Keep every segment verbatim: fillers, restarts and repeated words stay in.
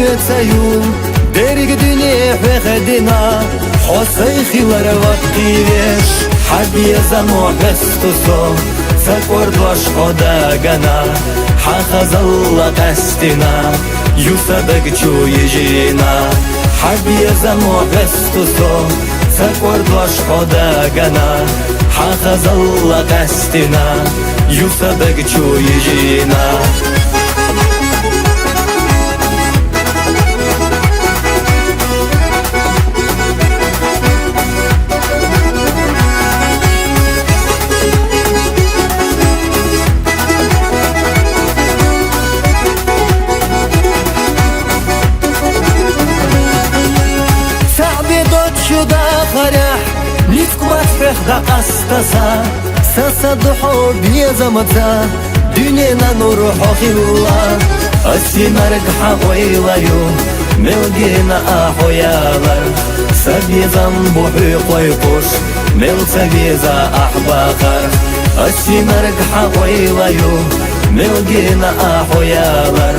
Ца ю деррига дуьне хьоьх дина, хьо сай хилар ваккхий веш. Хьан безам бу хьоьсту со, ца кӀордош хьо дагана, хьан хазалла къаьстина, ю са даг чу йижина. Хьан безам бу хьоьсту со, ца кӀордош хьо дагана, хьан хазалла къаьстина, ю са даг чу йижина. Саьбе доцчу дахарехь, ниск бац хьоьх дӀакъаста сан. Сан са ду хьо безамца, дуьненан нур хьо хилла. Ас йинарг хьан ойла ю, мел гена ахь хьо ялар. Сан безам бу хьоьх кхойкхуш, мел ца веза ахь бахар. Ас йинарг хьан ойла ю, мел гена ахь хьо ялар.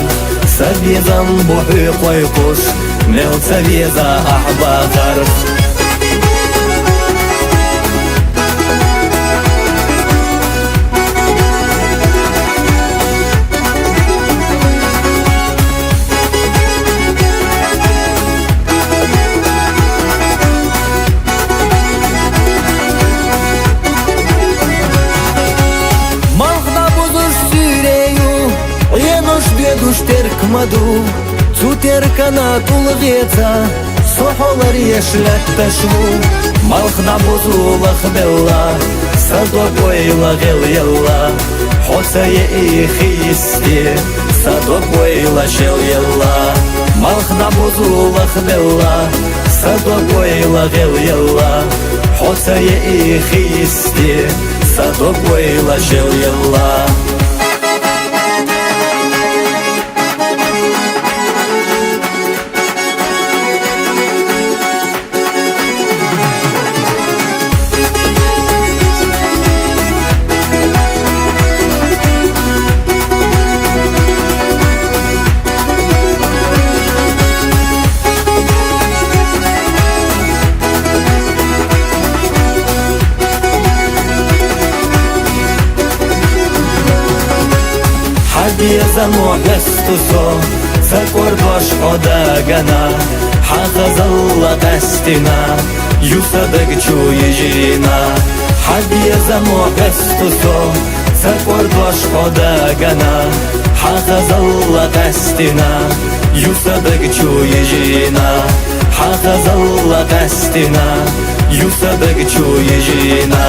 Сан безам бу хьоьх кхойкхуш, мел ца веза ахь бахар. Малх дӀабузуш суьйре ю, Ӏенуш, доьдуш терк ма ду. Цу теркана тӀулгӀеца со хьо ларъеш лаьтташ ву. Малх дӀабузу лахбелла, сан дог ойла гӀелъелла. Хьо ца еъий хи йисте, сан дог ойла шелъелла. Малх дӀабузу лахбелла, сан дог ойла гӀелъелла. Хьо ца еъий хи йисте, сан дог ойла шелъелла. Хьан безам бу хьоьсту со, ца кӀордош хьо дагана, хьан хазалла къаьстина, ю са даг чу йижина. Хьан безам бу хьоьсту со, ца кӀордош хьо дагана, хьан хазалла къаьстина, ю са даг чу йижина. Хьан хазалла къаьстина, ю са даг чу йижина.